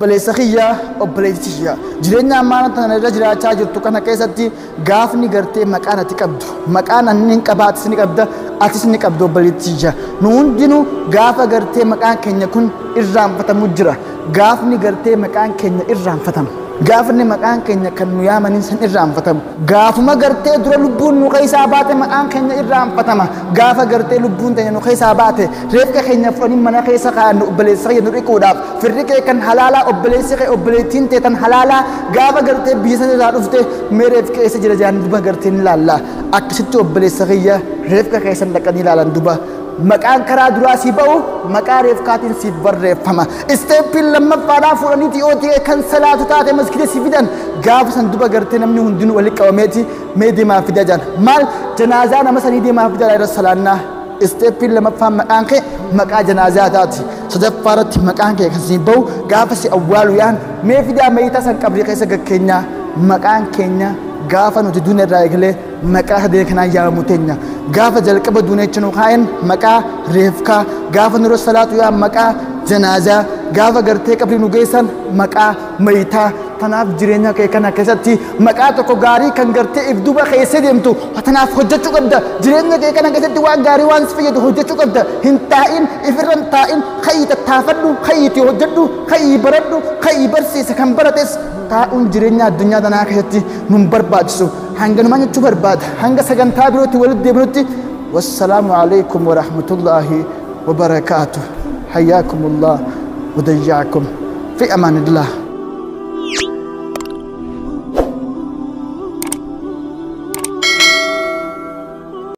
Obboleessa kiyya, obboleettii kiyya, jireenya ammaa tana irra jiraachaa jirtu kana keessatti gaafni gartee maqaan ati qabdu, maqaan ani hin qaba, atis ni qabda, atis ni qabda, obboleettii kiyya. Nu hundinuu gaafa gartee maqaan keenya kun irraanfatamu jira. Gaafni gartee maqaan keenya irraanfatama. Gaafni maqaan keenya kan nu yaamaniin san irraanfatamu. Gaafuma gartee dura lubbuun nu keessaa baate maqaan keenya irraanfatama. Gaafa gartee lubbuun teenya nu keessaa baate reefka keenya fudhanii mana keessa kaa'an, obboleessa keenya nu dhiquudhaaf firri kee kan halaalaa, obboleessi kee, obboleettiin tee tan halaalaa gaafa gartee biyya sana irraa dhufte mee reefka eessa jira jedhan duba gartee ni ilaalla. Akkasitti, obboleessa kiyya, reefka keessan dhaqanii ilaalan duba maqaan karaa duraa sii ba'u maqaa reefkaatiin siif barreeffama. Step-iin lammaffaadhaa fuudhaniiti yoo ta'e kan salaatu taate maskida si fidan. Gaafa san duba gartee namni hundinuu walitti qabameeti mee deemaa fida jedhan. Maal janaazaa nama sanii deemaa fidaa irra salaannaa. Step-iin lammaffaan maqaan kee maqaa janaazaa taati. Sadaffaa irratti maqaan kee kan siif ba'u gaafa si awwaalu yaan mee fidaa meeyita san qabrii keessa gakkeenyaa maqaan keenya gaafa nuti duuna irraa eegalee maqaa sadeen kanaan yaamamu teenya. Gaafa jalqaba duuna jecha nu kaa'en maqaa reefkaa, gaafa nurra salaatu yaa maqaa janaazaa, gaafa gartee qabrii nu geessan maqaa mayitaa. Tanaaf jireenya kee kana keessatti maqaa tokko gaarii kan gartee if duba keessa deemtu tanaaf hojjechuu qabda. Jireenya kee kana keessatti waan gaarii, waan si fayyadu hojjechuu qabda. Hin taa'in, ifirra hin taa'in. Ka'ii tattaafadhu, ka'iitii hojjedhu, ka'ii baradhu, ka'ii barsiisa kan barates. Taa'uun jireenya addunyaa tanaa keessatti nun barbaachisu. Hanganumaan jechuu barbaada. Hanga sagantaa birootti walitti deebinutti, wassalaamu alaikum warahmatullaahi wabarakaatuh. Hayyaakumullah wadayyaakum fi amaanillah.